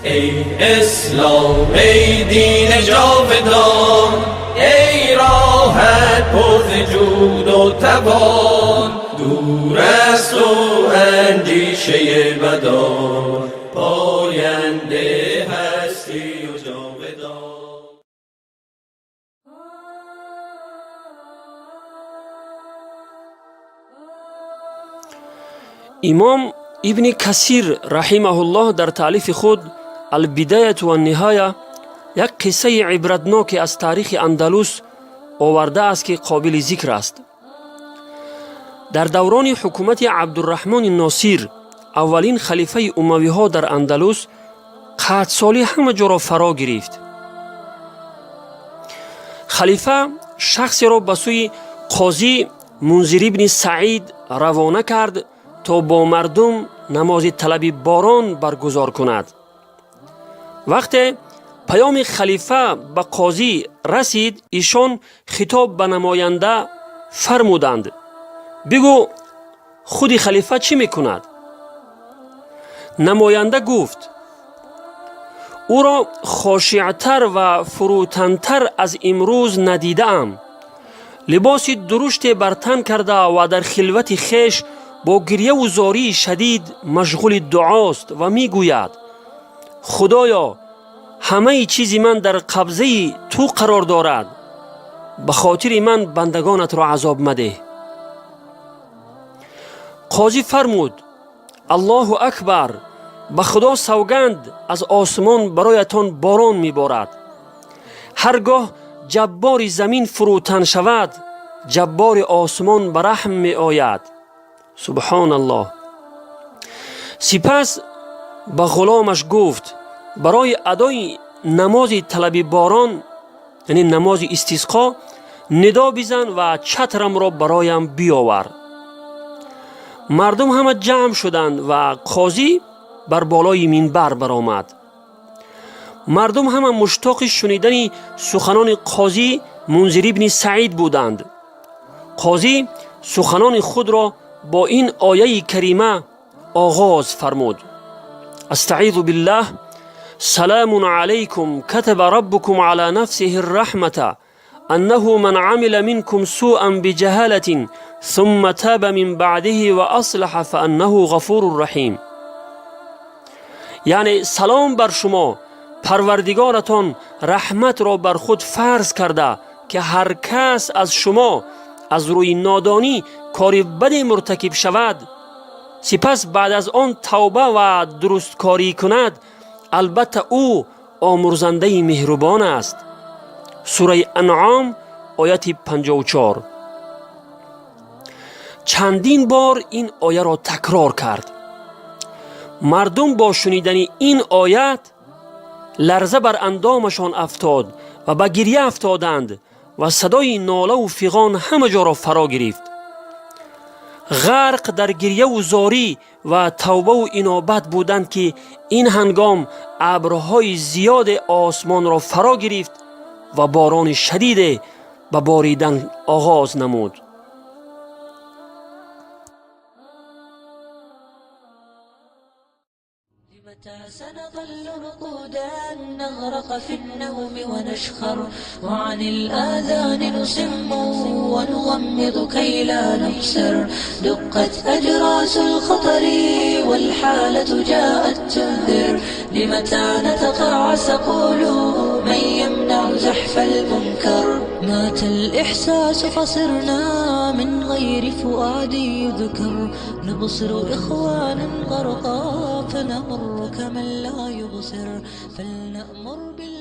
Эй Ислом, эй дини ҷовидон, эй роҳат пур зи ҷуду тавон, дур аз ту андешаи бадон, поянда ҳастию ҷовидон. Имом Ибни Касир раҳимаҳуллоҳ дар таълифи худ Албидаяту ванниҳоя як қиссаи ибратноке аз таърихи Андалус овардааст, ки қобили зикр аст. Дар даврони ҳукумати Абдурраҳмони Носир, аввалин халифаи умавиҳо, дар Андалус қаҳтсолӣ ҳама ҷоро фаро гирифт. Халифа шахсеро ба сӯи қозӣ Мунзир ибни Саид равона кард, то бо мардум намози талаби борон баргузор кунад. Вақте паёми халифа ба қозӣ расид, ишон хитоб ба намоянда фармуданд: «Бигӯ, худи халифа чӣ мекунад?» Намоянда гуфт: «Ӯро хошиътар ва фурӯтантар аз имрӯз надидаам. Либоси дуруште бар тан карда ва дар хилвати хеш бо гирьяву зории шадид машғули дуост ва мегӯяд: Худоё, ҳамаи чизи ман дар қабзаи ту қарор дорад, ба хотири ман бандагонатро азоб мадеҳ». Қозӣ фармуд: «Аллоҳу акбар! Ба Худо савганд, аз осмон бароятон борон меборад. Ҳар гоҳ ҷаббори замин фурӯтан шавад, ҷаббори осмон ба раҳм меояд. Субҳоналлоҳ». Сипас ба ғуломаш гуфт: «Барои адои намози талаби борон, яъне намози истисқо, нидо бизан ва чатрамро бароям биёвар». Мардум ҳама ҷамъ шуданд ва қозӣ бар болои минбар баромад. Мардум ҳама муштоқи шунидани суханони қозӣ Мунзир ибни Саид буданд. Қозӣ суханони худро бо ин ояи карима оғоз фармуд: Астаизу биллаҳ: «Саламун алайкум, катаба раббукум ала нафсиҳи рраҳмата аннаҳу ман амила минкум суъан биҷаҳалатин сумма таба мин баъдиҳи ва аслаҳа фааннаҳу ғафурун раҳим». Яъне, салом бар шумо, Парвардигоратон раҳматро бар худ фарз карда, ки ҳар кас аз шумо аз рӯи нодонӣ кори баде муртакиб шавад, сипас баъд аз он тавба ва дурусткорӣ кунад, албатта, ӯ омурзандаи меҳрубон аст. Сураи Анъом, ояти 54. Чандин бор ин ояро такрор кард. Мардум бо шунидани ин оят ларза бар андомашон афтод ва ба гирья афтоданд ва садои нолаву фиғон ҳама ҷоро фаро гирифт. Ғарқ дар гирьяву зорӣ ва тавбаву инобат буданд, ки ин ҳангом абрҳои зиёде осмонро фаро гирифт ва борони шадиде ба боридан оғоз намуд. متى سنظل رقودا نغرق في النوم ونشخر، وعن الآذان نصم ونغمض كي لا نبصر؟ دقت أجراس الخطر والحالة جاءت تنذر. لمتى نتقاعس؟ قولوا، من يمنع زحف المنكر؟ مات الإحساس فصرنا من غير فؤاد يذكر. نبصر إخوانا غرقا فنمر كمن لا يبصر. فلنأمر بال